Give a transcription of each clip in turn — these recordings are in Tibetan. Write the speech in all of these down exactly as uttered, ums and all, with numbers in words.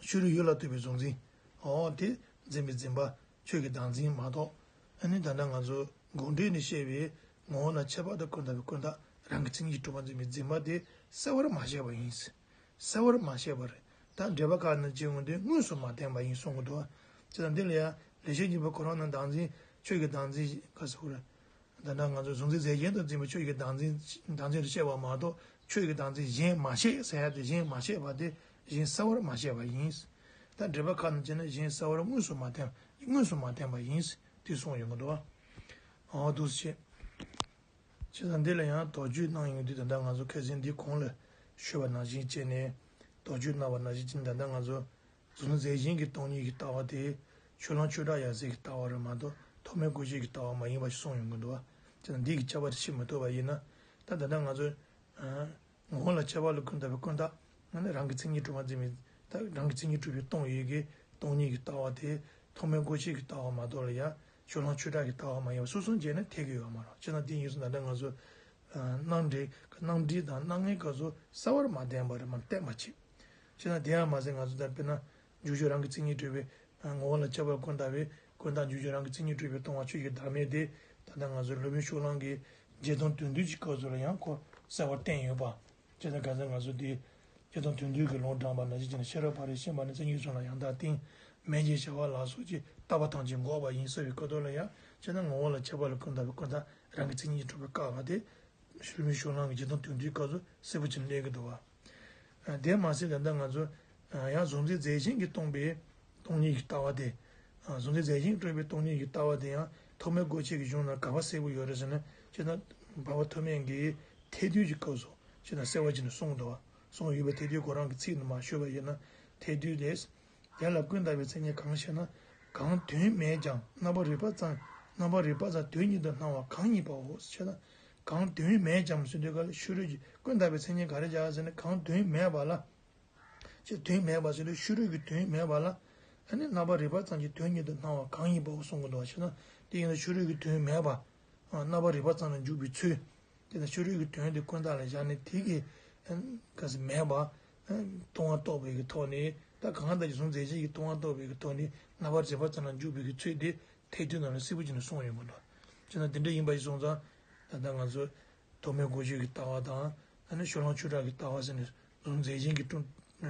ཕྱི་རོལ་ཡུལ་ལ་ལྟོས་པའི་གཟུང་འཛིན། འོ་དེ་འཛིན་པའི་འཛིན་པ་ཆོས་ཀྱི་བདག་འཛིན་མ་གཏོགས། ཨ་ནི་ད་ལྟ་ང་ཚོ་དགོངས་འགྲེལ་ནས་བཤད་པའི་ངོ་བོ་ལ་ཁྱད་པར་དུ་ཀུན་བརྟགས་པའི་ཀུན་བརྟགས་རང་གི་མཚན་ཉིད་ཀྱིས་གྲུབ་པར་འཛིན་པའི་འཛིན་པ་དེ་གསལ་བར་མ་བཤད་པ་ཡིན། གསལ་བར་མ་བཤད་པ་རེད། ད་འགྲེལ་པ་ཁག་ནང་བྱས་འོང་དུས་དངོས་སུ་མ་བསྟན་པ་ཡིན་གསུང་གི་འདུག། ཅེས་དང་འདི་ལ་ཡང་ལེགས་བཤད་སྙིང་པོའི་ཁོ་རང་ནང་བདག་འཛིན་ཆོས་ཀྱི་བདག་འཛིན་ག་ཟེར་དགོས་རེད། ད་ལྟ་ང་ཚོས་གཟུང་འཛིན་རྫས་གཞན་དུ་འཛིན་པའི་ཆོས་ཀྱི་བདག་འཛིན་བདག་འཛིན་དུ་བཤད་པ་མ་གཏོགས་ཆོས་ཀྱི་བདག་འཛིན་གཞན་མ་བཤད་ཟེར་ཡ་དེ་གཞན་མ་བཤད་པ་དེ་གཞན་གསལ་བར་མ་བཤད་པ་ཡིན། ད་འགྲེལ་པ་ཁག་ནང་བྱས་ན་གཞན་གསལ་བར་དངོས་སུ་མ་བསྟན་དངོས་སུ་མ་བསྟན་པ་ཡིན་དེ་གསུངས་ཡོང་གི་འདུག་བ། འོ་འདུག་སེ་བྱས། བྱས་ཙང་འདི་ལ་ཡང་དོགས་གཅོད་གནང་ཡོང་དུས་ད་ལྟ་ང་ཚོ་ཁ་སང་འདི་གོང་ལ་ཞུས་པ་ནང་བཞིན་བྱས་ནས་དོགས་གཅོད་གནང་བ་ནང་བཞིན་བྱས་ནས་ད་ལྟ་ང་ཚོ་གཟུང་འཛིན་རྫས་གཞན་གྱི་སྟོང་ཉིད་ཀྱི་ལྟ་བ་དེ་ཕྱོགས་གླང་ཆོས་གྲགས་ཡབ་སྲས་ཀྱི་ལྟ་བ་རེད་མ་གཏོགས་ཐོགས་མེད་སྒོ་འབྱེད་ཀྱི་ལྟ་བ་མ་ཡིན་པ་ཞིག་གསུངས་ཡོང་གི་འདུག་བ། བྱས་ཙང་འདི་གི་ཁྱད་པར་དེ་ཕྱེ་མི་ཐུབ་པ་ཡིན་ན། ད་ད་ལྟ་ང་ཚོ་ངོ་བོ་ལ་ཁྱད་པར་ལ་ཀུན་བརྟགས་པའི་ཀུན་བརྟགས་ང་ནི་རང་གི་མཚན་ཉིད་གྲུབ་པར་འཛིན་པའི་ད་རང་གི་མཚན་ཉིད་གྲུབ་པའི་སྟོང་ཡོད་ཀྱི་སྟོང་ཉིད་ཀྱི་ལྟ་བ་དེ་ཐོགས་མེད་སྒོ་འབྱེད་ཀྱི་ལྟ་བ་མ་གཏོགས་ལ་ཡང་ཕྱོགས་གླང་ཆོས་གྲགས་ཀྱི་ལྟ་བ་མ་ཡིན་པ་སོ་སོར་འབྱེད་ན་འཐད་ཀྱི་ཡོད་མ་རེད། བྱས་ཙང་དེ་ཡིན་ཙང་ད་ལྟ་ང་ཚོ་རྣམ་འགྲེལ་རྣམ་འགྲེལ་དང་རྣམ་ངེས་སྐབས་སུ་གསལ་བར་མ་བསྟན་པ་རེད་མ་གཏན་མ་བྱེད། བྱས་ཙང་དེ་ཡང་མ་ཟད་ང་ཚོ་ད་དཔེར་ན་འཇུག་ཕྱོགས་རང་གི་མཚན་ཉིད་གྲུབ་པའི་ངོ་བོ་ལ་ཁྱད་པར་ཀུན་བརྟགས་པའི་ཀུན་བརྟགས་འཇུག་ཕྱོགས་རང་གི་མཚན་ཉིད་གྲུབ་པའི་སྟོང་པ་ཆོས་ཀྱི་བདག་མེད་དེ་ད་ལྟ་ང་ཚོ་སློབ་དཔོན་ཕྱོགས་གླང་གིས་བརྒྱད་སྟོང་དོན་བསྡུས་ཀྱི་སྐབས་སུ་ལ་ཡང་ཁོ་གསལ་བར་བསྟན་ཡོད་པ། བྱས་ཙང་གང་ཟག་ང་ཚོ་འདི་བརྒྱད་སྟོང་དོན་བསྡུས་ཀྱི་ལུང་དྲངས་པ་ནང་བཞིན་བྱས་ནས་ཤེས་རབ་ཕ་རོལ་ཤེས་པ་ནི་མཚན་ཉིད་གསུམ་ལ་ཡང་དག་བརྟེན། མེད་ཅེས་བྱ་བ་ལ་སོགས་ཀྱིས་རྟག་པ་ཐམས་ཅད་འགོག་པ་ཡིན་ཟེར་བའི་སྐབས་ཐོག་ལ་ཡང་བྱས་ན་ངོ་བོ་ལ་ཁྱད་པར་ལ་ཀུན་བརྟགས་པའི་ཀུན་བརྟགས་རང་གི་མཚན་ཉིད་ཀྱིས་གྲུབ་པར་བཀག་པ་དེ་སློབ་དཔོན་ཕྱོགས་གླང་གི་བརྒྱད་སྟོང་དོན་བསྡུས་སྐབས་སུ་གསལ་པོ་ཅིག་གནས་ཀྱི་འདུག་བ། དེ་མ་ཟད་ད་ལྟ་ང་ཚོ་ཡང་གཟུང་འཛིན་རྫས་གཞན་གྱིས་སྟོང་པའི་སྟོང་ཉིད་ཀྱི་ལྟ་བ་དེ། གཟུང་འཛིན་རྫས་གཞན་གྱིས་སྟོང་པའི་སྟོང་ཉིད་ཀྱི་ལྟ་བ་དེ་ཡང་ཐོགས་མེད་སྒོ་འབྱེད་ཀྱི་གཞུང་ན་ག་པར་གསལ་པོ་ཡོད་རེད་ཟེར་ན་བྱས་ན་འཕགས་པ་ཐོགས་མེད་ཀྱིས་ཐེག་བསྡུས་ཀྱི་སྐབས་སུ་བྱས་ན་གསལ་བ་ཅིག་ནས་གསུངས་འདུག་བ། གསུངས་ཡོད་པའི་ཐེག་བསྡུས་ཁོ་རང་གི་ཚིག་ནས་མར་ཞུས་པ་ཡིན་ན་ཐེག་བསྡུས་ལས། དེ་ལ་ཀུན་བརྟགས་པའི་མཚན་ཉིད་གང་ཞེ་ན། གང་དོན་མེད་ཀྱང་རྣམ་པར་རིག་པ་ཙམ་རྣམ་པར་རིག་པ་ཙམ་དོན་ཉིད་དུ་སྣང་བ་གང་ཡིན་པའོ་ཞེ་ན། གང་དོན་མེད་ཀྱང་ཟེར་དུས་ག་ལ་ཕྱི་རོལ་གྱི་ཀུན་བརྟགས་པའི་མཚན་ཉིད་ག་རེ་བྱ་ཟེར་ན་གང་དོན་མེད་པ་ལ། ཅེས་དོན་མེད་པ་ཟེར་དུས་ཕྱི་རོལ་གྱི་དོན་མེད་པ་ལ། ཨ་ནི་རྣམ་པར་རིག་པ་ཙམ་གྱི་དོན་ཉིད་དུ་སྣང་བ་གང་ཡིན་པའོ་གསུང་གི་འདུག་ཞེ་ན། དེ་ཡིན་ན་ཕྱི་རོལ་གྱི་དོན་མེད་པ། རྣམ་པར་རིག་པ་ཙམ་ལ་འཇུག་པའི་ཚུལ། དེ་ལ་ཕྱི་རོལ་གྱི་དོན་དེ་ཀུན་བརྟགས་ལ་བཞག་ནས་དེ་གི་ག་ཟེ་མེད་པ། ལྟུང་བ་རྟོགས་པའི་གི་ཐོག་ནས་ད་གང་ལྟར་གྱི་གཟུང་འཛིན་རྫས་གཞན་གྱི་ལྟུང་བ་རྟོགས་པའི་གི་ཐོག་ནས་རྣམ་པར་རིག་པ་ཙམ་ལ་འཇུག་པའི་གི་ཚུལ་དེ་ཐེག་བསྡུས་ནང་ལ་གསལ་པོ་བྱས་ནས་གསུངས་ཡོང་གི་འདུག་ཅེ་ན་དེ་འདྲ་ཡིན་པ་ཡིན་སོང་ཙང་། ད་ལྟ་ང་ཚོ་ཐོགས་མེད་སྒོ་འབྱེད་ཀྱི་ལྟ་བ་དང་། ཨ་ནི་ཕྱོགས་གླང་ཆོས་གྲགས་ཀྱི་ལྟ་བ་ཟེར་ནས་གཟུང་འཛིན་རྫས་གཞན་གྱིས་གྲུབ་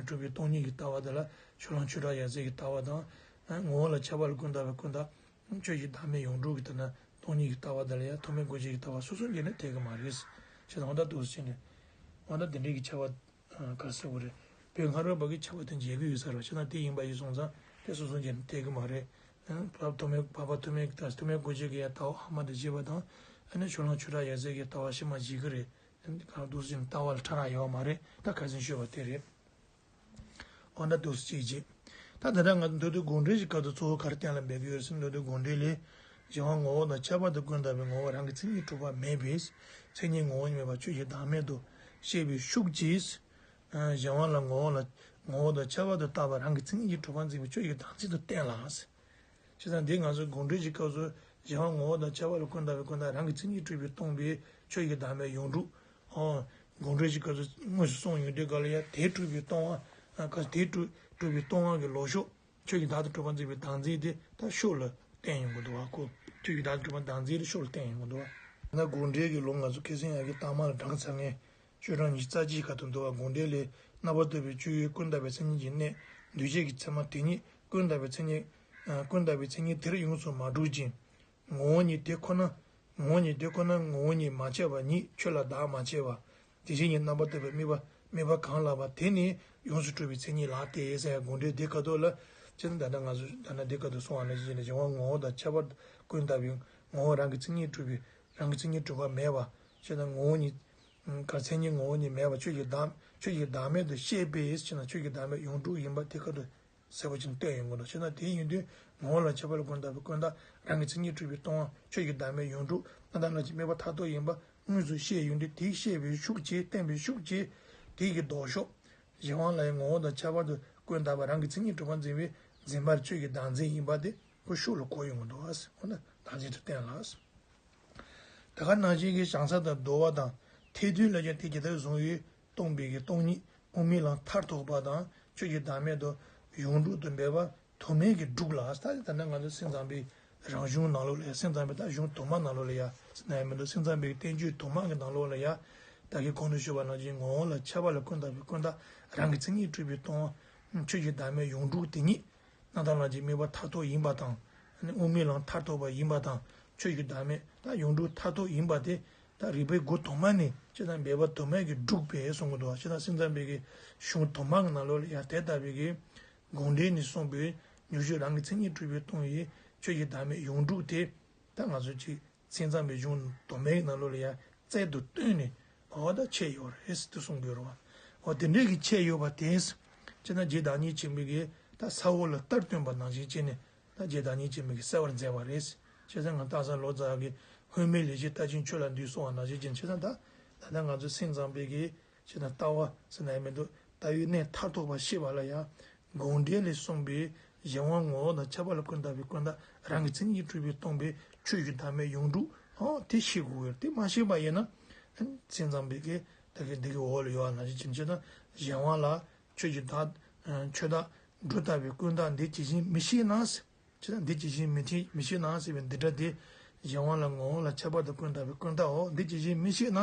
གྲུབ་པའི་སྟོང་ཉིད་ཀྱི་ལྟ་བ་དེ་ལ་ཕྱོགས་གླང་ཆོས་གྲགས་ཡབ་སྲས་ཀྱི་ལྟ་བ་དང་། ངོ་བོ་ལ་ཁྱད་པར་ལ་ཀུན་བརྟགས་པའི་ཀུན་བརྟགས། ཆོས་ཀྱི་བདག་མེད་ཡོངས་གྲུབ་ཀྱི་ལྟ་ན་སྟོང་ཉིད་ཀྱི་ལྟ་བ་དེ་ལ་ཡང་ཐོགས་མེད་སྒོ་འབྱེད་ཀྱི་ལྟ་བ་སོ་སོར་འབྱེད་ན་འཐད་ཀྱི་མ་རེད། ཞེས་དང་དག་ཏུ་ཕྱེ་ནས། འོ་ན་དེ་འདྲའི་གི་ཁྱད་པར་ག་རེ་ཟེར་དགོས་རེད། བོད་སྔ་རོལ་པ་གི་ཁྱད་པར་དེ་འབྱེད་ཀྱི་ཡོད་ས་རེད་བ། བྱས་ན་དེ་ཡིན་པ་ཡིན་སོང་ཙང་དེ་སོ་སོར་འབྱེད་ན་འཐད་ཀྱི་མ་རེད། འཕགས་པ་ཐོགས་མེད་འཕགས་པ་ཐོགས་མེད་ཀྱི་ལྟ་ཐོགས་མེད་སྒོ་འབྱེད་ཀྱི་ཡང་ལྟ་བ་ཧ་མ་དེ་བྱེད་པ་དང་། ཨ་ནི་ཕྱོགས་གླང་ཆོས་གྲགས་ཡབ་སྲས་ཀྱི་ལྟ་བ་ཕྱི་མ་འབྱེད་ཀྱི་རེད། གང་འདུག་ཟེར་ན་ལྟ་བ་ལ་ཕྲ་རགས་ཡོད་མ་རེད། ད་ཁ་སང་ཞུས་པ་དེ་རེད། འོ་ན་འདུག་སེ་གཅིག་བྱས། ད་དེ་འདྲ་ང་ཚོ་མདོ་སྡེ་དགོངས་འགྲེལ་གྱི་སྐབས་སུ་གཙོ་བོ་ག་རེ་གཏན་ལ་འབེབས་ཀྱི་ཡོད་ཟེར་ན་མདོ་སྡེ་དགོངས་འགྲེལ་ལས། གཞན་དབང་ངོ་བོ་དང་ཁྱད་པར་དུ་ཀུན་བརྟགས་པའི་ངོ་བོ་རང་གི་མཚན་ཉིད་གྲུབ་པ་མེད་པས་མཚན་ཉིད་ངོ་བོ་ཉིད་མེད་པ་ཆོས་ཀྱི་བདག་མེད་དུ་བཤད་པའི་ཤུགས་ཀྱིས། གཞན་དབང་ལ་ངོ་བོ་ལ་ངོ་བོ་དང་ཁྱད་པར་དུ་བརྟགས་པ་རང་གི་མཚན་ཉིད་ཀྱིས་གྲུབ་པར་འཛིན་པའི་ཆོས་ཀྱི་བདག་འཛིན་དུ་བསྟན་ལ། བྱས་ཙང་འདི་ང་ཚོའི་དགོངས་འགྲེལ་གྱི་སྐབས་སུ་གཞན་དབང་ངོ་བོ་དང་ཁྱད་པར་ལ་ཀུན་བརྟགས་པའི་ཀུན་བརྟགས་རང་གི་མཚན་ཉིད་གྲུབ་པས་སྟོང་པའི་ཆོས་ཀྱི་བདག་མེད་ཡོངས་གྲུབ། ཨོ། དགོངས་འགྲེལ་གྱི་སྐབས་སུ་དངོས་སུ་གསུངས་ཡོང་དུས་ག་ལ་ཡང་དེ་གྲུབ་པའི་སྟོང་པ། ཨ་ག་དེ་གྲུབ་གྲུབ་པའི་སྟོང་པ་གི་ལོག་ཕྱོགས་ཆོས་ཀྱི་བདག་ཏུ་གྲུབ་པར་འཛིན་པའི་བདག་འཛིན་དེ་ད་ཤུགས་ལ་བསྟན་ཡོང་གི་འདུག་བ་ཁོ། ཆོས་ཀྱི་བདག་ཏུ་གྲུབ་པར་བདག་འཛིན་དེ་ཤུགས་ལ་བསྟན་ཡོང་གི་འདུག་བ། ད་དགོངས་འགྲེལ་གྱི་ལུང་ང་ཚོ་ཁ་སང་ཡང་གི་ལྟག་མ་ལ་དྲངས་ཚར་ངེས། ཤོག་གྲངས་ཉི་ཤུ་རྩ་གཅིག་ཁ་ཐུག་འདུག་བ། དགོངས་འགྲེལ་ལས། རྣམ་པར་རྟོག་པའི་སྤྱོད་ཡུལ་ཀུན་བརྟགས་པའི་མཚན་ཉིད་ཀྱི་གནས། འདུས་བྱས་ཀྱི་ཚད་མ་དེ་ཉིད་ཀུན་བརྟགས་པའི་མཚན་ཉིད། ཀུན་བརྟགས་པའི་མཚན་ཉིད་དེར་ཡོངས་སུ་མ་གྲུབ་ཅིང་། ངོ་བོ་ཉིད་དེ་ཁོ་ན། ངོ་བོ་ཉིད་དེ་ཁོ་ན་ངོ་བོ་ཉིད་མ་ཁྱབ་པ་ཉིད་ཆོས་ལ་བདག་མ་བྱས་པ། དེ་བཞིན་ཉིད་རྣམ་པར་རྟོག་པའི་དམིགས་པ་དམིགས་པ་གང་ལགས་པ་དེ་ནི་ཡོངས་སུ་གྲུབ་པའི་མཚན་ཉིད་ལགས་ཏེ་ཟེར་ཡ་དགོངས་འགྲེལ་འདི་ཁ་ཐོག་ལ། ཅེས་ད་ལྟ་ང་ཚོས་ད་ལྟ་འདི་ཁ་ཐོག་གསུངས་པ་ནང་བཞིན་གཞན་དབང་ངོ་བོ་དང་ཁྱད་པར་ཀུན་བརྟགས་པའི་ངོ་བོ་རང་གི་མཚན་ཉིད་གྲུབ་པའི་རང་གི་མཚན་ཉིད་གྲུབ་པ་མེད་པ། ཅེས་ན་ངོ་བོ་ཉིད། ག་མཚན་ཉིད་ངོ་བོ་ཉིད་མེད་པ་ཆོས་ཀྱི་བདག་ཆོས་ཀྱི་བདག་མེད་དུ་བཤད་པས་ཅེས་ན་ཆོས་ཀྱི་བདག་མེད་ཡོངས་གྲུབ་ཡིན་པ་དེ་ཁ་ཐོག་གསལ་པོ་ཅིག་བསྟན་ཡོང་གི་འདུག་ཅེས་ན་དེ་ཡིན་དུས་ངོ་བོ་ལ་ཁྱད་པར་ཀུན་བརྟགས་པའི་ཀུན་བརྟགས་རང་གི་མཚན་ཉིད་གྲུབ་པའི་སྟོང་པ་ཆོས་ཀྱི་བདག་མེད་ཡོངས་གྲུབ་རྣམ་དག་སྣང་བཞི་དམིགས་པ་མཐར་ཐུག་ཡིན་པ་དངོས་སུ་བཤད་ཡོང་དུས་དེའི་བཤད་པའི་ཤུགས་ཀྱིས་བསྟན་པའི་ཤུགས་ཀྱིས་དེ་གི་ལྡོག་ཕྱོགས། གཞན་དབང་ལ་ཡང་ངོ་བོ་དང་ཁྱད་པར་དུ་ཀུན་བརྟགས་པ་རང་གི་མཚན་ཉིད་གྲུབ་པར་འཛིན་པའི་འཛིན་པར་ཆོས་ཀྱི་བདག་འཛིན་ཡིན་པ་དེ་ཁོ་ཤུགས་ལ་གོ་ཡོང་གི་འདུག་ཨ། འོ་ན་བདག་འཛིན་དུ་བསྟན་ལ། དེ་ག་ནང་བཞིན་གྱི་བྱང་ས་དང་བསྡུ་བ་དང་ཐེག་བསྡུས་ལ་ཀྱང་དེ་ཇི་ལྟར་གཟུང་ཡུལ་སྟོང་པའི་གི་སྟོང་ཉིད་དབུ་མའི་ལམ་མཐར་ཐུག་པ་དང་ཆོས་ཀྱི་བདག་མེད་དུ་ ཡོངས་གྲུབ་ཏུ་འབད་པ་དུ་མའི་གི་དྲུག་ལ། ད་ད་ནི་ང་ཚོ་སེམས་ཙམ་པའི་རང་གཞུང་ནང་ལོགས་ལ་ཡ། སེམས་ཙམ་པའི་ད་གཞུང་དུ་མ་ནང་ལོགས་ལ་ཡ། ཟེར་ན་ཡང་མི་འདུག་སེམས་ཙམ་པའི་བསྟན་བཅོས་དུ་མ་གི་ནང་ལོགས་ལ་ཡ། ད་གིན་གོང་དུ་ཞུས་པ་ནང་བཞིན་ངོ་བོ་ལ་ཁྱབ་པ་ལ་ཀུན་བརྟགས་པའི་ཀུན་བརྟགས། རང་གི་མཚན་ཉིད་གྲུབ་པས་སྟོང་པ། ཆོས་ཀྱི་བདག་མེད་ཡོངས་གྲུབ་དེ་ཉིད། རྣམ་དག་ལམ་གྱི་དམིགས་པ་མཐར་ཐུག་ཡིན་པ་དང་། དབུ་མའི་ལམ་མཐར་ཐུག་པ་ཡིན་པ་དང་། ཆོས་ཀྱི་བདག་མེད་ད་ཡོངས་གྲུབ་མཐར་ཐུག་ཡིན་པ་དེ། ད་རིགས་པའི་སྒོ་དུ་མ་ནས་ཅི་ལྟར་འབད་པ་དུ་མ་གིས་གྲུབ་པས་གསུང་གི་འདུག་བ། ཅི་ལྟར་སེམས་ཙམ་པའི་གི་གཞུང་དུ་མ་གི་ནང་ལོགས་ལ་ཡང་དེ་ལྟ་བུའི་གི་དགོངས་འགྲེལ་ནས་གསུངས་པའི་ཉུང་ཤོས་རང་གི་མཚན་ཉིད་གྲུབ་པས་སྟོང་པའི་ཆོས་ཀྱི་བདག་མེད་ཡོངས་གྲུབ་དེ། ད་ང་ཚོ་ཅིག་སེམས་ཙམ་པའི་གཞུང་དུ་མའི་ནང་ལོགས་ལ་ཡང་རྩལ་དུ་བཏོན་ནས། འོ་ད་ཁྱད་ཡོད་རེད་ཟེར་དུ་གསུང་དགོས་རེད་བ། འོ་དེ་འདྲའི་གི་ཁྱད་ཡོད་པ་དེ། ཅི་ན་རྗེ་བདག་ཉིད་ཆེན་པོའི་གི་ད་ས་འོག་ལ་གཏེར་བཏོན་པ་ནང་བཞིན་བྱས་ནས། ད་རྗེ་བདག་ཉིད་ཆེན་པོའི་གི་གསལ་བར་མཛད་པ་རེད། བྱས་ཙང་ང་སྟག་ཚང་ལོ་ཙཱ་བ་གིས་སྔོན་མེད་ལས་ཀྱི་ལྟ་ཅན་ཆོས་ལ་འདུད་གསུངས་པ་ནང་བཞིན་བྱས་ནས། བྱས་ཙང་ད་ད་ལྟ་ང་ཚོ་སེམས་ཙམ་པའི་གི་ཅི་ན་ལྟ་བ་ཟེར་ན་ཡང་མི་འདུག་ལྟ་བའི་གནད་མཐར་ཐུག་པ་ཤེས་པ་ལ་ཡང་། དགོངས་འགྲེལ་ལས་གསུངས་པའི་གཞན་དབང་ངོ་བོ་དང་ཁྱབ་པ་ལ་ཀུན་བརྟགས་པའི་ཀུན་བརྟགས། རང་གི་མཚན་ཉིད་གྲུབ་པས་སྟོང་པའི་ཆོས་ཀྱི་བདག་མེད་ཡོངས་གྲུབ། ཨོ་དེ་ཤེས་དགོས་ཡོད། དེ་མ་ཤེས་པ་ཡིན་ན། སེམས་ཙམ་པའི་གི་ད་གི་འདི་གི་འོག་ལ་ཡོད་པ་ནང་བཞིན་བྱས་ན། གཞན་དབང་ལ་ཆོས་ཀྱི་བདག་ཆོས་བདག་སྒྲུབ་ལྟ་བུའི་ཀུན་བརྟགས་འདི་ཇི་བཞིན་མི་ཤེས་ན། ཅི་ན་འདི་ཇི་བཞིན་མི་ཤེས་མི་ཤེས་ན་ཟེར་བའི་འདི་སྒྲ་དེ། གཞན་དབང་ལ་ངོ་བོ་ལ་ཁྱབ་པ་དང་ཀུན་བརྟགས་པའི་ཀུན་བརྟགས་འོ། འདི་ཇི་བཞིན་མི་ཤེས་ན།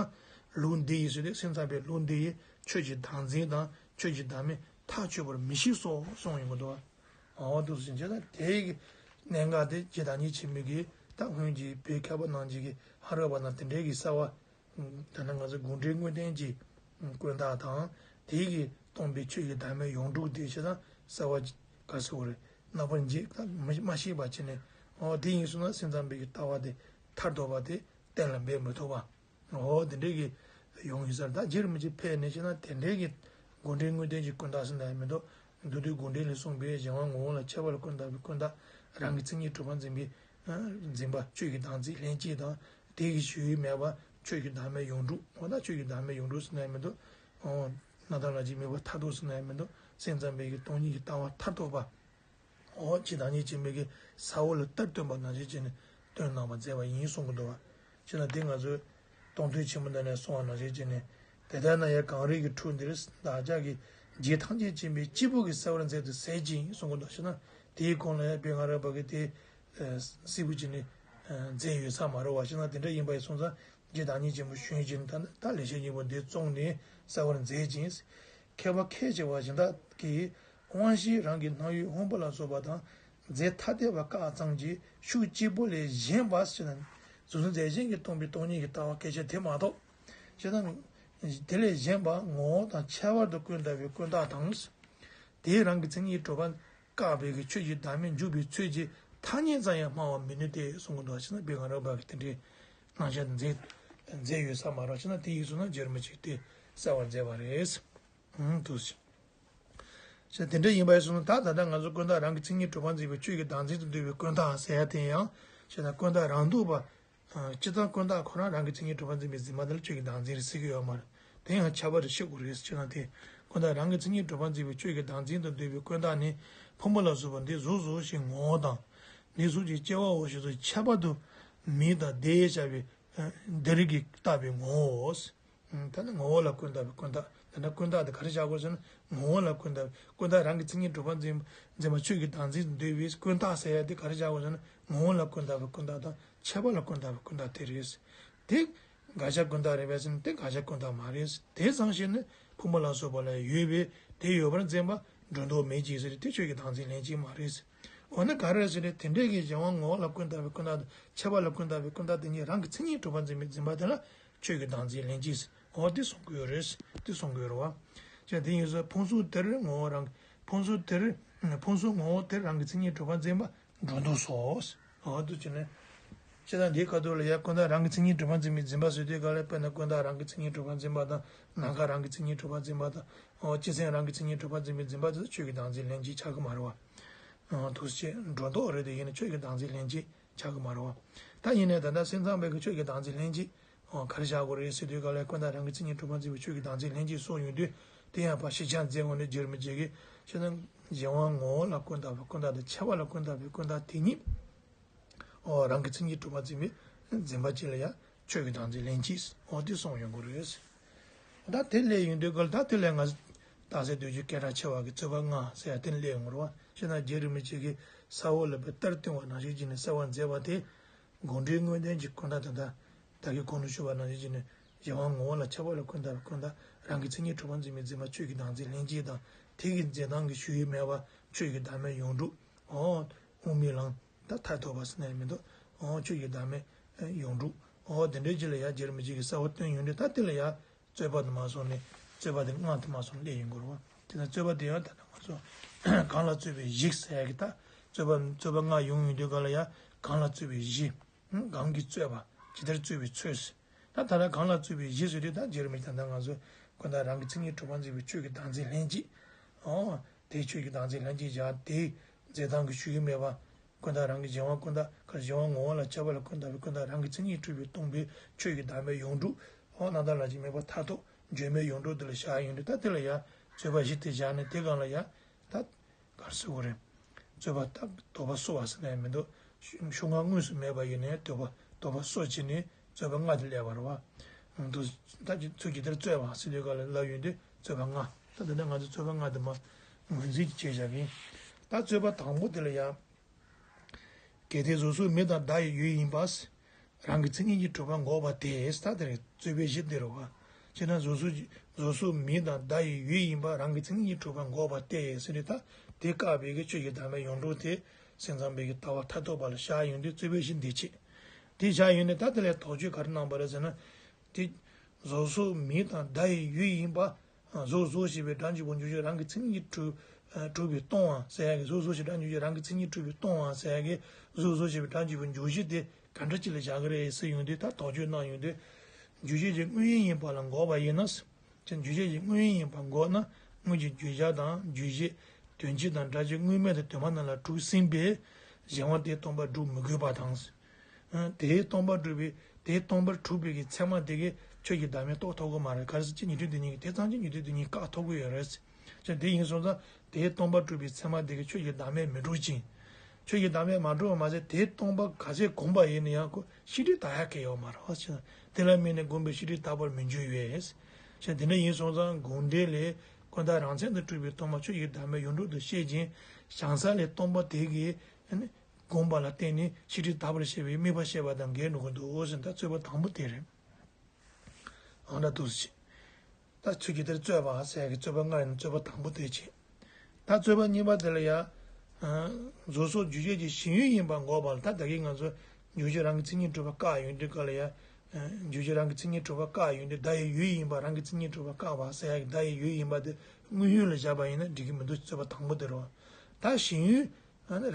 ལུགས་འདི་ཡིས་ཟེར་ཏེ་སེམས་ཙམ་པའི་ལུགས་འདི་ཡིས་ཆོས་ཀྱི་བདག་འཛིན་དང་ཆོས་ཀྱི་བདག་མེད་ཐག་ཆོད་པར་མི་ཤེས་སོ་གསུངས་ཡོང་གི་འདུག་བ། འོ་འདུག་ཟེར་བྱས་ན་དེའི་གནད་འགག་དེ་རྗེ་བདག་ཉིད་ཆེན་པོའི་གི་ད་སྔོན་གྱི་བོད་མཁས་པ་རྣམས་ཀྱི་གི་ཧ་ར་པ་ན་དེ་འདྲའི་གི་གསལ་བ། ད་ནི་ང་ཚོ་དགོངས་འགྲེལ་དངོས་བསྟན་གྱི་ཀུན་བརྟགས་དང་། དེའི་གི་སྟོང་པའི་ཆོས་ཀྱི་བདག་མེད་ཡོངས་གྲུབ་དེ་ཞེ་ན་གསལ་བ་ག་ཟེར་བ་རེད། རྣམ་པར་འབྱེད་ད་མ་མ་ཤེས་པ་བྱས་ནས། འོ་དེ་ཡིན་སོང་ན་སེམས་ཙམ་པའི་གི་ལྟ་བ་དེ་མཐར་ཐུག་པ་དེ་གཏན་ལ་འབེབས་མི་ཐུབ་པ། འོ་དེ་འདྲའི་གི་ཡོང་ཡིན་ས་རེད། ད་རྗེ་རིན་པོ་ཆེ་ཕེབས་ནས་བྱས་ན་དེ་འདྲའི་གི་དགོངས་འགྲེལ་དངོས་བསྟན་གྱི་ཀུན་བརྟགས་ཟེར་ན་ཡང་མི་འདུག་མདོ་སྡེ་དགོངས་འགྲེལ་ལས་གསུངས་པའི་གཞན་དབང་ངོ་བོ་ལ་ཁྱབ་པ་ལ་ཀུན་བརྟགས་པའི་ཀུན་བརྟགས། རང་གི་མཚན་ཉིད་གྲུབ་པར་འཛིན་པའི་འཛིན་པ་ཆོས་ཀྱི་བདག་འཛིན་ལྷན་སྐྱེས་དང་། དེ་གི་ཞུ་ཡུལ་མེད་པ་ཆོས་ཀྱི་བདག་མེད་ཡོངས་གྲུབ། འོ་ན་ཆོས་ཀྱི་བདག་མེད་ཡོངས་གྲུབ་ཟེར་ན་ཡང་མི་འདུག་འོ་རྣམ་དག་ལམ་གྱི་དམིགས་པ་མཐར་ཐུག་ཟེར་ན་ཡང་མི་འདུག་སེམས་ཙམ་པའི་གི་སྟོང་ཉིད་ཀྱི་ལྟ་བ་མཐར་ཐུག་པ། འོ་རྗེ་བདག་ཉིད་ཆེན་པོའི་གི་ས་འོག་ལ་གཏེར་བཏོན་པ་ནང་བཞིན་བྱས་ནས་བཏོན་གནང་བ་མཛད་པ་ཡིན་གསུང་གི་འདུག་བ། བྱས་ན་དེ་ང་ཚོས་སྟོང་ཐུན་ཆེན་མོ་འདི་ནས་གསུངས་པ་ནང་བཞིན་བྱས་ནས། དེ་ལྟར་ན་ཡང་གངས་རི་གི་གྲུ་འདིར། བདག་ཅག་གི་རྗེ་ཐམས་ཅད་མཁྱེན་པའི་སྐྱེས་བུ་གིས་གསལ་བར་མཛད་དུ་ཟད་ཅིང་གསུང་གི་འདུག་བྱས་ན་དེའི་གོང་ལ་ཡང་བོད་སྔ་རབས་པ་གིས་དེ་གསལ་པོ་བྱས་ནས་མཛད་ཡོད་ས་མ་རེད་བ། བྱས་ན་དེ་འདྲ་ཡིན་པ་ཡིན་སོང་ཙང་། རྗེ་བདག་ཉིད་ཆེན་པོ་གཞོན་ཞིང་ད་ད་ལེགས་བཤད་སྙིང་པོ་འདི་བཙོངས་ནས་གསལ་བར་མཛད་ཅིང་། མཁས་པ་ཁས་འཆེ་བ་གཞན་དག་གིས་དབང་ཤེས་རང་གི་སྣང་ཡུལ་ཕུང་པོ་ལ་སོགས་པ་དང་རྫས་ཐ་དད་པ་བཀག་ཙམ་གྱིས་ཤུགས་གཅིག་པུ་ལས་གཞན་པ་ཟེར་ན། གཟུགས་ཅན་རྫས་གཞན་གྱིས་སྟོང་པའི་སྟོང་ཉིད་ཀྱི་ལྟ་བ་སྐད་ཆ་དེ་མ་གཏོགས། ཅེ་ན། དེ་ལས་གཞན་པ་ངོ་བོ་དང་ཁྱད་པར་དུ་ཀུན་བརྟགས་པའི་ཀུན་བརྟགས་དང་། དེས་རང་གི་མཚན་ཉིད་གྲུབ་པ་བཀག་པའི་གི་ཆོས་ཀྱི་བདག་མེད་འཇུག་པའི་ཚུལ་གྱི་ཐ་སྙད་ཙམ་ཡང་སྨྲ་བར་མི་ནུས་ཏེ་གསུང་གི་འདུག་བ། ཅེ་ན་བོད་སྔ་རབས་པ་གིས་དེ་འདྲའི་སྣང་བཞག་མཛད་མཛད་ཡོད་ས་མ་རེད། བྱས་ན་དེ་ཡིན་སོང་ན་རྗེ་རིན་པོ་ཆེས་དེ་གསལ་བར་མཛད་པ་རེད། ཨང་དུ་ཞེས། བྱས་དེ་འདྲ་ཡིན་པ་ཡིན་སོང་ན་ད་ད་ལྟ་ང་ཚོ་ཀུན་བརྟགས་རང་གི་མཚན་ཉིད་གྲུབ་པར་འཛིན་པའི་ཆོས་ཀྱི་བདག་འཛིན་དུ་འདུས་པའི་ཀུན་བརྟགས་ཟེར་ཡ་དེ་ཡང་། བྱས་ན་ཀུན་བརྟགས་རང་ལྡོག་པ། སྤྱིར་བཏང་ཀུན་བརྟགས་ཁོ་རང་རང་གི་མཚན་ཉིད་གྲུབ་པར་འཛིན་པའི་འཛིན་པ་དེ་ལ་ཆོས་ཀྱི་བདག་འཛིན་རེད་ཟེར་གྱི་ཡོད་མ་རེད། དེ་ཡང་ཁྱད་པར་རེ་ཤེས་དགོས་རེད་ཟེར་ན་དེ། ཀུན་བརྟགས་རང་གི་མཚན་ཉིད་གྲུབ་པར་འཛིན་པའི་ཆོས་ཀྱི་བདག་འཛིན་དུ་འདུས་པའི་ཀུན་བརྟགས་ནི་ཕུང་པོ་ལ་སོགས་པ་འདི་གཟུགས་སོ་ཞེས་ངོ་བོ་དང་། འདི་གཟུགས་ཀྱི་སྐྱེ་བའོ་ཞེས་སོགས་ཁྱད་པར་དུ་མིང་དང་བརྡས་བྱ་བའི་འདི་རིགས་ཀྱིས་བཏགས་པའི་ངོ་བོའོ། ད་ནི་ངོ་བོ་ལ་ཀུན་བརྟགས་པའི་ཀུན་བརྟགས། ད་ནི་ཀུན་བརྟགས་དེ་ག་རེ་བྱ་དགོས་ཟེར་ན། ངོ་བོ་ལ་ཀུན་བརྟགས་པའི་ཀུན་བརྟགས་རང་གི་མཚན་ཉིད་གྲུབ་པར་འཛིན་འཛིན་པ་ཆོས་ཀྱི་བདག་འཛིན་དུ་འདུས་པའི་ཀུན་བརྟགས་ཟེར་ཡ་དེ་ག་རེ་བྱ་དགོས་ཟེར་ན། ངོ་བོ་ལ་ཀུན་བརྟགས་པའི་ཀུན་བརྟགས་དང་ཁྱད་པར་ལ་ཀུན་བརྟགས་པའི་ཀུན་བརྟགས་དེ་རེད། དེ་དགག་བྱ་ཀུན་བརྟགས་རེད་པས་ཟེར་ན་དེ་དགག་བྱ་ཀུན་བརྟགས་མ་རེད། དེ་ཙམ་ཞིག་ནི་ཕུང་པོ་ལ་སོགས་པ་ལ་ཡོད་པས་དེ་ཡོད་པར་འཛིན་པ་སྒྲོ་འདོགས་མེད་ཅིང་ཟེར་དེ་ཆོས་ཀྱི་བདག་འཛིན་ལྷན་སྐྱེས་མ་རེད། འོ་ན་ག་རེ་ཟེར་ན་དེ་འདྲའི་གི་གཞན་དབང་ངོ་བོ་ལ་ཀུན་བརྟགས་པའི་ཀུན་བརྟགས་དང་ཁྱད་པར་ལ་ཀུན་བརྟགས་པའི་ཀུན་བརྟགས་དེ་གཉིས་རང་གི་མཚན་ཉིད་གྲུབ་པར་འཛིན་པའི་འཛིན་པ་དེ་ལ་ཆོས་ཀྱི་བདག་འཛིན་ལྷན་སྐྱེས། འོ་དེ་གསུང་གི་ཡོད་རེད། དེ་གསུང་གི་ཡོད་རེད་བ། ཅེས་དེ་ཡིན་ཟེར་ཕུང་གཟུགས་དེར་ངོ་བོ་རང་ཕུང་གཟུགས་དེར་ཕུང་གཟུགས་ངོ་བོ་དེར་རང་གི་མཚན་ཉིད་གྲུབ་པར་འཛིན་པ་སྒྲོ་འདོགས་སོ། འོ་དེ་བྱས་ནས། ཅེས་དང་དེའི་ཁ་ཐུག་ལ་ཡང་ཀུན་བརྟགས་རང་གི་མཚན་ཉིད་གྲུབ་པར་འཛིན་པའི་འཛིན་པ་ཟེར་དུས་ག་ལ་དཔེར་ན་ཀུན་བརྟགས་རང་གི་མཚན་ཉིད་གྲུབ་པར་འཛིན་པ་དང་ནམ་མཁའ་རང་གི་མཚན་ཉིད་གྲུབ་པར་འཛིན་པ་དང་། འོ་སྤྱི་མཚན་རང་གི་མཚན་ཉིད་གྲུབ་པར་འཛིན་པའི་འཛིན་པ་དེ་ཆོས་ཀྱི་བདག་འཛིན་ལྷན་སྐྱེས་ཆགས་ཀྱི་མ་རེད་བ། འོ་དེ་བྱས་སྒྲོ་འདོགས་རེད། དེ་ཡིན་ན་ཆོས་ཀྱི་བདག་འཛིན་ལྷན་སྐྱེས་ཆགས་ཀྱི་མ་རེད་བ། ད་ཡིན་ནའི་ད་ལྟ་སེམས་ཙམ་པའི་གི་ཆོས་ཀྱི་བདག་འཛིན་ལྷན་སྐྱེས། འོ་ག་རེ་བཞག་དགོས་རེད་ཟེར་དུས་ག་ལ་ཀུན་བརྟགས་རང་གི་མཚན་ཉིད་གྲུབ་པར་འཛིན་པའི་ཆོས་ཀྱི་བདག་འཛིན་ལྷན་སྐྱེས་སོགས་ཡོང་དུས་དེ་ཡང་ཕར་ཞིབ་ཆ་མཛད་འོང་ནས་རྗེ་རིན་པོ་ཆེ་གིས་ཅེས་དང་གཞན་དབང་ངོ་བོ་ལ་ཀུན་བརྟགས་པའི་ཀུན་བརྟགས་དང་ཁྱད་པར་ལ་ཀུན་བརྟགས་པའི་ཀུན་བརྟགས་དེ་གཉིས། འོ་རང་གི་མཚན་ཉིད་གྲུབ་པར་འཛིན་པའི་འཛིན་པ་གཅིག་ལ་ཡང་ཆོས་ཀྱི་བདག་འཛིན་ལྷན་སྐྱེས། འོ་དེ་གསུངས་ཡོང་གི་རེད། ད་དེ་ལས་ཡོང་དུས་ག་ལ་ད་དེ་ལས་ང་ད་ རྟགས་གསལ་འདོད་འཇོའི་སྐད་གྲགས་ཆེ་བ་གི་རྩོད་པ་ལྔ་ཟེར་ཡ་དེ་སླེབས་ཡོང་གི་རེད་བ། ཅི་ན་རྗེ་རིན་པོ་ཆེ་གིས་ས་འོག་ལ་བའི་གཏེར་བཏོན་པ་ནང་བཞིན་བྱས་ནས་གསལ་བར་མཛད་པ་དེ། དགོངས་འགྲེལ་དངོས་བསྟན་གྱི་ཁོ་ན་ད་ལྟ་ད་གིན་གོང་དུ་ཞུས་པ་ནང་བཞིན་བྱས་ནས་གཞན་དབང་ངོ་བོ་ལ་ཁྱབ་པ་ལ་ཀུན་བརྟགས་པའི་ཀུན་བརྟགས་རང་གི་མཚན་ཉིད་གྲུབ་པར་འཛིན་པའི་འཛིན་པ་ཆོས་ཀྱི་བདག་འཛིན་ལྷན་སྐྱེས་དང་དེ་གི་འཛིན་སྟངས་ཀྱི་ཞུགས་ཡུལ་མེད་པ་ཆོས་ཀྱི་བདག་མེད་ཡོངས་གྲུབ། འོ། དབུ་མའི་ལམ་ད་མཐར་ཐུག་པ་ཟེར་ན་ཡང་མི་འདུག་འོ་ཆོས་ཀྱི་བདག་མེད་ཡོངས་གྲུབ། འོ་དེ་འདྲའི་རྗེས་ལ་ཡང་རྗེ་རིན་པོ་ཆེ་གིས་གསལ་བར་སྟོན་ཡོང་དུས་ད་དེ་ལ་ཡང་རྩོད་པ་དེ་མ་སོང་ནས་རྩོད་པ་དེ་སྔ་དེ་མ་སོང་སླེབས་ཡོང་གི་རེད་བ། དེ་ན་རྩོད་པ་དེ་ཡང་ད་ལྟ་ང་ཚོ་གང་ལ་རྩོད་པའི་གཞི་ཟེར་ཡ་གི་ད་རྩོད་པ་རྩོད་པ་ལྔ་ཡོང་ཡོང་དུས་ག་ལ་ཡང་གང་ལ་རྩོད་པའི་གཞི། གང་གིས་རྩོད་པ་ཇི་ལྟར་རྩོད་པའི་ཚུལ། ད་ད་ལྟ་གང་ལ་རྩོད་པའི་གཞི་ཟེར་དུས་ད་རྗེ་རིན་པོ་ཆེ་ད་ལྟ་ང་ཚོ་ཀུན་བརྟགས་རང་གི་མཚན་ཉིད་གྲུབ་པར་འཛིན་པའི་ཆོས་ཀྱི་བདག་འཛིན་ལྷན་སྐྱེས། འོ། དེའི་ཆོས་ཀྱི་བདག་འཛིན་ལྷན་སྐྱེས་བཞག་དེའི་འཛིན་སྟངས་ཀྱི་ཞུགས་ཡུལ་མེད་པ། ཀུན་བརྟགས་རང་གི་གཞན་དབང་ཀུན་བརྟགས་གཞན་དབང་ངོ་བོ་ལ་ཁྱབ་པ་ལ་ཀུན་བརྟགས་པའི་ཀུན་བརྟགས་རང་གི་མཚན་ཉིད་གྲུབ་པས་སྟོང་པའི་ཆོས་ཀྱི་བདག་མེད་ཡོངས་གྲུབ། འོ་རྣམ་དག་ལྷན་སྐྱེས་མེད་པ་མཐར་ཐུག་བརྗོད་མེད་ཡོངས་གྲུབ་དེ་ལ་བཞག་ཡོང་དུས་ད་དེ་ལ་ཡང་རྩོད་པ་བཞི་དེ་བཞག་ནས་དེ་སྒང་ལ་ཡང་། ད། ག་རེ་ཟེར་དགོས་རེད། རྩོད་པ་ད་དོགས་པ་གསོ་བ་ཟེར་ན་ཡང་མི་འདུག་ཤུ་ཤུགས་ལྔ་དངོས་སུ་མེད་པ་ཡིན་ནའི་དོགས་པ་དོགས་པ་གསོ་བྱས་ནས་རྩོད་པ་ལྔ་དེ་སླེབས་པ་རེད་བ། འདུག་ད་ཅི་ཚུལ་ཇི་ལྟར་རྩོད་པ་ཟེར་དུས་ག་ལ་ལབ་ཡོང་དུས་རྩོད་པ་ལྔ། ད་འདི་ནས་ང་ཚོས་རྩོད་པ་ལྔ་དེ་མ་ངོས་འཛིན་བྱས་བཞག་གི་ཡིན། ད་རྩོད་པ་དང་པོ་དེ་ལ་ཡང་། གལ་ཏེ་གཟུགས་སོགས་མི་དང་བརྡ་ཡི་ཡུལ་ཡིན་པ། རང་གི་མཚན་ཉིད་ཀྱིས་གྲུབ་པར་འགོག་པ་སྟེ། ད་དེར་རྩོད་པའི་གཞི་འདི་རུ་བ། ཅེ་ན་གཟུགས་སོགས་ཀྱི་གཟུགས་སོགས་མིང་དང་བརྡ་ཡི་ཡུལ་ཡིན་པ་རང་གི་མཚན་ཉིད་ཀྱིས་གྲུབ་པར་འགོག་པ་སྟེ་ཟེར་ནས་ད་དེ་བཀག་པའི་གི་ཆོས་ཀྱི་བདག་མེད་ཡོངས་གྲུབ་དེ་སེམས་ཙམ་པའི་གི་ལྟ་བ་མཐར་ཐུག་པ་ལ་བཞག་ཡོང་དུས་རྩོད་པའི་གཞི་འདི་བྱེད། དེ་བཞག་ཡོང་ནས་ད་དེ་ལས་དོགས་གཅོད་ག་རེ་གནང་བ་རེད་ཟེར་ན། དེ་གཟུགས་སོགས་མིང་དང་བརྡ་ཡི་ཡུལ་ཡིན་པ། གཟུགས་གཟུགས་ཞེས་པའི་སྒྲ་འཇུག་པ་འཇུག་བྱེད་རང་གི་མཚན་ཉིད་ཀྱིས་གྲུབ་གྲུབ་པས་སྟོང་བ་ཟེར་ཡ་གི་གཟུགས་གཟུགས་ཞེས་སྒྲ་འཇུག་བྱེད་རང་གི་མཚན་ཉིད་གྲུབ་པས་སྟོང་བ་ཟེར་ཡ་གི་གཟུགས་གཟུགས་ཞེས་པའི་སྒྲ་འཇུག་པ་འཇུག་བྱེད་དེ་ག་འདྲ་ཅིག་ལ་བཞག་གི་རེད་ཟེར་ཡོང་དུས་ད་དོགས་གཅོད་གནང་ཡོང་དུས། འཇུག་བྱེད་ཀྱི་དངོས་ཡུལ་ཡིན་པ་ལ་འགོག་པ་ཡིན་ན། ཅེས་འཇུག་བྱེད་ཀྱི་དངོས་ཡུལ་ཡིན་པ་འགོག་ན་དངོས་ཀྱི་བརྗོད་བྱ་དང་རྗོད་བྱེད་དོན་སྤྱི་དང་སྒྲ་སྤྱི་དངོས་མེད་དུ་དོན་སྨྲ་རྣམས་ལ་གྲུབ་ཟིན་པས་གཞན་དབང་དེ་སྟོང་པར་སྒྲུབ་མི་དགོས་པ་དང་། དེས་སྟོང་པར་གྲུབ་པའི་དེས་སྟོང་པར་གྲུབ་པའི་གི་ཚད་མ་དེ་གིས་ཆོས་ཀྱི་བདག་མེད་རྟོགས་ཐུབ་ཀྱི་མ་རེད། ག་རེ་ཟེར་ཅི་ཉན་ཐོས་སྡེ་གཉིས་ཀྱིས་དེ་ཙམ་གྱིས་ཉན་ཐོས་སྡེ་གཉིས་བཀག་ཐུབ་ཀྱི་ཡོད་རེད། ཅེས་དེ་ཡིན་སོང་ཙང་དེས་སྟོང་པར་གྲུབ་པའི་ཚད་མ་དེ་གིས་ཆོས་ཀྱི་བདག་མེད་མི་འགྲུབ་ཅིང་། ཆོས་ཀྱི་བདག་མེད་མ་གྲུབ་པ་མ་ཟད་དེས་སྟོང་པ་ག་ཚད་བསྒོམས་པ་ཡིན་ན་ཡང་ཁོ་ཤེས་སྒྲིབ་དག་ཡ་གི་ཡོད་མ་རེད་ཅེས། དེ་ལ་དམིགས་ནས་བསྒོམས་པའི་ཤེས་སྒྲིབ་དག་པར་མི་འགྱུར་བས། ཅེས་དེ་འདྲ་ཡིན་སོང་ཙང་དགོངས་འགྲེལ་ལས་ཀུན་བརྟགས་རང་མཚན་དུ་གྲུབ་པའི་སྟོང་པ་ཆོས་ཀྱི་བདག་མེད་ཡོངས་གྲུབ་ཏུ་བཤད་ཅིང་བྱང་ས་ལས་སྟོང་པ་དེ་གིས། བསྒོམས་པ་ལ་བརྟེན་ནས་ཤེས་སྒྲིབ་དག་པར་བཤད་པའི་དམིགས་པ་བཤད་པ་དང་འགལ་འགྲོ་གི་འདུག་ཟེར་ད་རྩོད་པ་དང་པོ་དེ་རེད། འོ་ན་འདུག་སེ་བྱེད། ད་ཚུལ་ཇི་ལྟར་རྩོད་པ་ཟེར་ཡ་གི་རྩོད་པ་ལྔ་ཡིན་ན་རྩོད་པ་དང་པོ་དེ་བྱེད། ད་རྩོད་པ་གཉིས་པ་དེ་ལ་ཡང་། གཟུགས་སོགས་འཇུག་བྱེད་ཀྱི་ཞེན་ཡུལ་ཡིན་པ་འགོག་པ་ལ་ད་ད་གིན་ང་ཚོ་འཇུག་བྱེད་རང་གི་མཚན་ཉིད་གྲུབ་པ་བཀག་ཡོང་དུས་ག་ལ་ཡང་། འཇུག་བྱེད་རང་གི་མཚན་ཉིད་གྲུབ་པ་བཀག་ཡོང་དུས་བརྡ་ཡི་ཡུལ་ཡིན་པ་རང་གི་མཚན་ཉིད་གྲུབ་པ་བཀག་པ་ཟེར་ཡ་གི་བརྡ་ཡི་ཡུལ་ཡིན་པ་དེ་དངོས་ཡུལ་ལ་བཞག་པ་ཡིན་ན་འགྲིག་གི་མི་འདུག་རྩོད་པ་དང་པོ་དེ་རེད། ད་ཞེན་ཡུལ།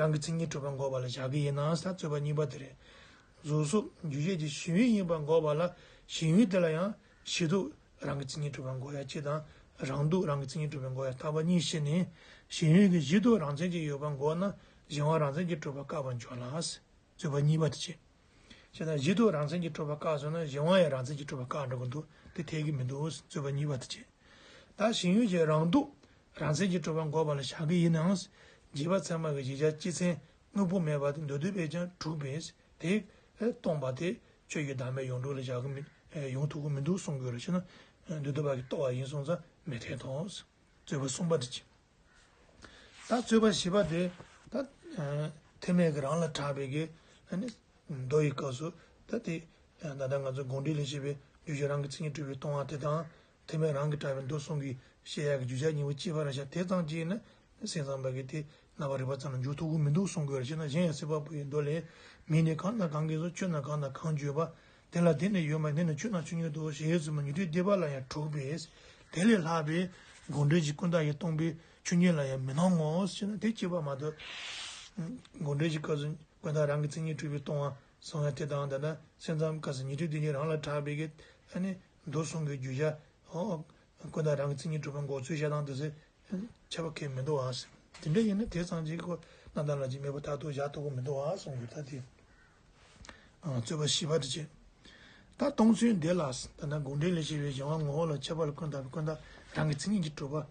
རང་གི་མཚན་ཉིད་གྲུབ་པ་འགོག་པ་ལ་བཞག་གི་ཡིན་ན་ཟེར་རྩོད་པ་གཉིས་པ་དེ་རེད། གཟུགས་སོགས་འཇུག་བྱེད་ཀྱི་ཞེན་ཡུལ་ཡིན་པ་འགོག་པ་ལ་ཞེན་ཡུལ་དེ་ལ་ཡང་གཞི་ལྡོག་རང་གི་མཚན་ཉིད་གྲུབ་པ་འགོག་ཡ་གཅིག་དང་རང་ལྡོག་རང་གི་མཚན་ཉིད་གྲུབ་པ་འགོག་ཡ་ཐ་བ་གཉིས་ཕྱེ་ནས་ཞེན་ཡུལ་གྱི་གཞི་ལྡོག་རང་མཚན་གྱིས་ཡོད་པ་འགོག་ན་གཞན་དབང་རང་མཚན་གྱིས་གྲུབ་པ་བཀག་པར་འགྱུར་ལ། རྩོད་པ་གཉིས་པ་དེ་བྱེད། བྱས་ན་གཞི་ལྡོག་རང་མཚན་གྱིས་གྲུབ་པ་བཀག་སོང་ན་གཞན་དབང་ཡང་རང་མཚན་གྱིས་གྲུབ་པ་བཀག་འགྲོ་གི་འདུག་དེ་འཐད་ཀྱི་མི་འདུག་རྩོད་པ་གཉིས་པ་དེ་བྱེད། ད་ཞེན་ཡུལ་གྱི་རང་ལྡོག་རང་མཚན་གྱིས་གྲུབ་པ་འགོག་པ་ལ་བཞག་གི་ཡིན་ནའང་། རྗེས་དཔག་ཚད་མ་གི་གཞལ་བྱ་སྤྱི་མཚན་དངོས་པོ་མེད་པ་དེ་མདོར་བསྡུས་པས་ཀྱང་གྲུབ་པས། དེ་སྟོང་པ་དེ་ཆོས་ཀྱི་བདག་མེད་ཡོངས་གྲུབ་ལ་བཞག་གི་མི་ཡོང་ཐུབ་ཀྱི་མི་འདུག་གསུང་དགོས་རེད་ཅེ་ན། མདོར་བསྡུས་པ་གིས་རྟོགས་པ་ཡིན་སོང་ཙང་མི་འཐད་དོ། རྩོད་པ་གསུམ་པ་དེ་བྱེད། ད་རྩོད་པ་བཞི་པ་དེ་ད་ཐེག་དམན་གྱི་རང་ལ་གྲགས་པའི་གི་ཨ་ནི་མདོ་ཡི་སྐབས་སུ་ད་དེ་ད་ལྟ་ང་ཚོ་དགོངས་འགྲེལ་ལས་བཤད་པའི་རྗོད་བྱེད་རང་གི་མཚན་ཉིད་གྲུབ་པས་སྟོང་བ་དེ་དང་། ཐེག་དམན་རང་གིས་གྲགས་པའི་མདོ་གསུམ་གྱིས་བཤད་ཡག་གི་བརྗོད་བྱ་གཉིས་པོ་གཅིག་པ་རེད་ཤག་དེ་ཙམ་གྱིས་ནི་སེམས་ཙམ་པ་གིས་དེ་རྣམ་པར་རིག་པ་ཙམ་ལ་འཇོག་ཐུབ་ཀྱི་མི་འདུག་གསུང་དགོས་རེད་ཅེ་ན། གཞན་ཡང་སྲིད་པ་པོ་ཡི་མདོ་ལས། མིང་ནི་གང་དང་གང་གིས་སོ། ཆོས་ནི་གང་དང་གང་བརྗོད་པ། དེ་ལ་དེ་ནི་ཡོད་མ་ཡིན། དེ་ནི་ཆོས་རྣམས་ཆོས་ཉིད་དོ་ཞེས་གསུངས་པ་ཉན་ཐོས་སྡེ་པ་ལ་ཡང་གྲུབ་པས། དེ་ལས་ལྷག་པའི་དགོངས་འགྲེལ་གྱི་ཀུན་བརྟགས་ཀྱིས་སྟོང་པའི་ཆོས་ཉིད་ལ་ཡང་མི་སྣང་ངོ་ཞེ་ན། དེ་གཅིག་པ་མ་གཏོགས། དགོངས་འགྲེལ་གྱི་སྐབས་སུ་ཀུན་བརྟགས་རང་གི་མཚན་ཉིད་གྲུབ་པས་སྟོང་བ་གསུང་ཡ་དེ་དང་། ད་ལྟ་སེམས་ཙམ་སྐབས་སུ་ཉན་ཐོས་སྡེ་གཉིས་རང་ལ་གྲགས་པའི་གི་ཨ་ནི་མདོ་གསུམ་གྱི་བརྗོད་བྱ། ཨོ། ཀུན་བརྟགས་རང་གི་མཚན་ཉིད་གྲུབ་པ་འགོག་ཚུལ་བཤད་སྟངས་དེ་ཚོ་ཁྱད་པར་གང་ཡང་མི་འདུག་ཨ། དེ་འདྲ་ཡིན་ན་དེ་ཙམ་གྱིས་ཁོ་རྣམ་དག་ལྷན་སྐྱེས་མེད་པར་མཐར་ཐུག་བཞག་ཐུབ་ཀྱི་མི་འདུག་ཨ་གསུངས་ཡོད། ད་དེ་རྩོད་པ་བཞི་པ་དེ་བྱེད། ད་སྟོང་ཚུལ་འདི་ལ། ད་ལྟ་དགོངས་འགྲེལ་ལས་བཤད་པའི་གཞན་དབང་ངོ་བོ་ལ་ཁྱབ་པ་ལ་ཀུན་བརྟགས་པའི་ཀུན་བརྟགས་རང་གི་མཚན་ཉིད་ཀྱིས་གྲུབ་པ་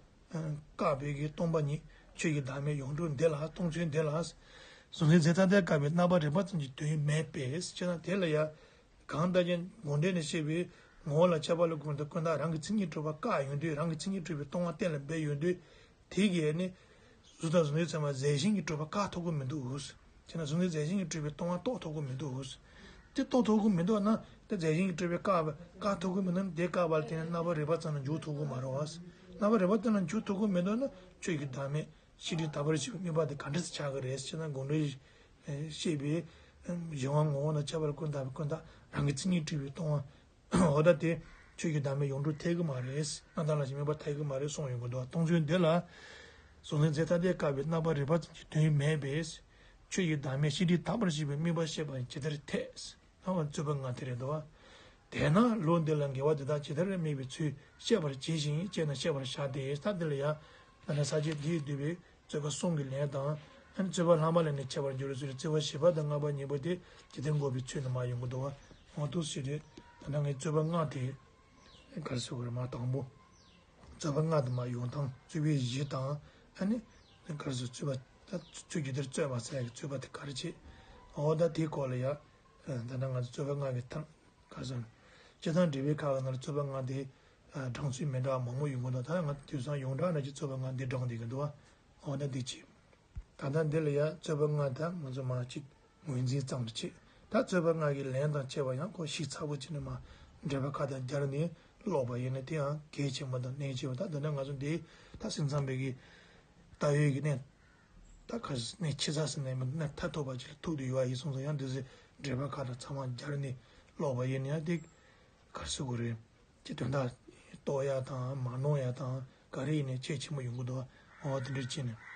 བཀག་པའི་གི་སྟོང་པ་ཉིད་ཆོས་ཀྱི་བདག་མེད་ཡོངས་གྲུབ་འདི་ལ། སྟོང་ཚུལ་འདི་ལ། གཟུང་འཛིན་ཚད་མཐའ་དེས་བཀག་པའི་རྣམ་པར་རིག་པ་ཙམ་གྱི་དོན་མེད་པས་ཅེ་ན། དེ་ལ་ཡང་གང་ལྟར་ཀྱང་དགོངས་འགྲེལ་ནས་བཤད་པའི་ ངོ་བོ་ལ་ཁྱབ་པ་ལ་ཀུན་ཏུ་ཀུན་བརྟགས་རང་གི་མཚན་ཉིད་གྲུབ་པ་བཀག་ཡོང་དུས། རང་གི་མཚན་ཉིད་གྲུབ་པའི་སྟོང་པ་གཏན་ལ་འབེབས་ཡོང་དུས། དེ་གིས་ནི་གཟུགས་དང་གཟུགས་འཛིན་ཚད་མ་རྫས་གཞན་གྱིས་གྲུབ་པ་བཀག་ཐུབ་ཀྱི་མི་འདུག་ཟེར་ན། གཟུགས་འཛིན་རྫས་གཞན་གྱིས་གྲུབ་པའི་སྟོང་པ་རྟོགས་ཐུབ་ཀྱི་མི་འདུག་ཟེར། དེ་རྟོགས་ཐུབ་ཀྱི་མི་འདུག་ན། དེ་རྫས་གཞན་གྱིས་གྲུབ་པའི་བཀག་པ་བཀག་ཐུབ་ཀྱི་མི་འདུག་ན། དེ་བཀག་པ་ལ་བརྟེན་ནས་རྣམ་པར་རིག་པ་ཙམ་ལ་འཇུག་ཐུབ་ཀྱི་མ་རེད་བ། རྣམ་པར་རིག་པ་ཙམ་ལ་འཇུག་ཐུབ་ཀྱི་མི་འདུག་ན། ཆོས་ཀྱི་བདག་མེད་ཤེས་སྒྲིབ་དག་པར་བྱེད་པའི་དམིགས་པ་དེ་ག་འདྲ་སེ་ཆགས་ཀྱི་རེད་ཟེར་ན། དགོངས་འགྲེལ་བཤད་པའི་གཞན་དབང་ངོ་བོ་ལ་ཁྱབ་པ་ལ་ཀུན་བརྟགས་པའི་ཀུན་བརྟགས་རང་གི་མཚན་ཉིད་གྲུབ་པའི་སྟོང་པ། འོ་ད་དེ་ཆོས་ཀྱི་བདག་མེད་ཡོངས་གྲུབ་འཐད་ཀྱི་མ་རེད། རྣམ་དག་ལ་ཞེན་དམིགས་པ་འཐད་ཀྱི་མ་རེད་གསུངས་ཡོང་གི་འདུག་སྟོང་ཚུལ་འདི་ལ། གཟུགས་འཛིན་རྫས་ཐ་དད་བཀག་པའི་རྣམ་པར་རིག་པ་ཙམ་གྱི་དོན་མེད་པས། ཆོས་ཀྱི་བདག་མེད་ཤེས་སྒྲིབ་དག་པར་བྱེད་པའི་དམིགས་པ་བཤད་པ་ཇི་ལྟར་འཐད། ད་རྩོད་པ་ལྔ་དེ་རེད་འདུག་བ། དེས་ན་ལུགས་འདི་ལ་འགལ་བ་དེ་དག་ཇི་ལྟར་དམིགས་པའི་ཚུལ་བཤད་པར་བྱེད་ཅིང་། བྱས་ན་བཤད་པར་བྱ་སྟེ། ད་འདི་ལ་ཡང་ད་ལྟ་ས་བཅད་འདིས་བསྡུས་པའི། རྩོད་པ་གསུམ་གྱི་ལན་དང་། ཨ་ནི་རྩོད་པ་ལྷག་མ་ལས་ནི་ཁྱད་པར་འགྱུར་བའི་ཚུལ། རྩོད་པ་བཞི་པ་དང་ལྔ་པ་གཉིས་པོ་དེ་ཇི་ལྟར་འགོད་པའི་ཚུལ་ནི་མར་ཡོང་གི་འདུག་བ། འོ་འདུག་སེ་བྱས་ཏེ། ད་ལྟ་ངས་རྩོད་པ་ལྔ་དེ་ག་རེ་ཟེར་དགོས་རེད། མར་དང་པོ་རྩོད་པ་ལྔ་དེ་མར་ཡོང་སྟངས། རྩོད་པ་བཞི་དང་། ཨ་ནི་ག་རེ་ཟེར། རྩོད་པ་ད་ཚུལ་ཇི་ལྟར་རྩོད་པ་ཟེར་ཡག་གི་རྩོད་པ་དེ་ག་རེ་བྱེད། འོ་ད་དེའི་སྐོར་ལ་ཡ། ད་ལྟ་ང་ཚོ་རྩོད་པ་ལྔ་གི་ཐང་ག་རེ་ཟེར། སྤྱིར་བཏང་འགྲེལ་པའི་ཁག་གི་ནང་ལ་རྩོད་པ་ལྔ་དེ་བགྲང་ཚུལ་མི་འདྲ་བ་མང་པོ་ཡོང་གི་འདུག་ད་ང་དེང་སང་ཡོངས་གྲགས་ནང་གི་རྩོད་པ་ལྔ་འདི་བགྲང་བསྡད་ཀྱི་འདུག་འོ་ད་འདི་བྱེད། ད་ལྟ་འདི་ལ་ཡ་རྩོད་པ་ལྔ་དང་ང་ཚོ་མར་གཅིག་ངོས་འཛིན་ཙམ་དུ་བྱེད། ད་རྩོད་པ་ལྔ་གི་ལན་དང་བཅས་པ་ཡང་ཁོ་ཞིབ་ཚགས་པོ་བྱས་ནས་མར་འགྲེལ་པ་ཁག་དང་སྦྱར་ནས་ཀློག་པ་ཡིན་ན། དེ་ཡང་གལ་ཆེན་པོ་དང་གནད་ཆེ་བ། ད་འདི་ནས་ང་ཚོ་འདི་ད་སེམས་ཙམ་པའི་གི་ལྟ་བའི་གི་གནད། ད་ག་ནས་ཆེ་ས་ཟིན་ནས་མི་ནས་མཐར་ཐུག་པ་ཅིག་ལ་ཐུག་བསྡད་ཡོད་པ་ཡིན་སོང་ཙང་། ཡང་འདི་ཚོའི་འགྲེལ་པ་ཁག་དང་ཚང་མ་སྦྱར་ནས་ཀློག་པ་ཡིན་ན་ཡང་དེ་ག་རེ་ཟེར་དགོས་རེད། ཀྱི་དོན་དག་རྟོགས་ཡ་དང་མ་ནོར་ཡ་དང་ག་རེ་ཡིན་ནའི་ཁྱད་ཆེན་པོ་ཡོང་གི་འདུག་འོ་དེ་འདྲ་བྱས་ནས།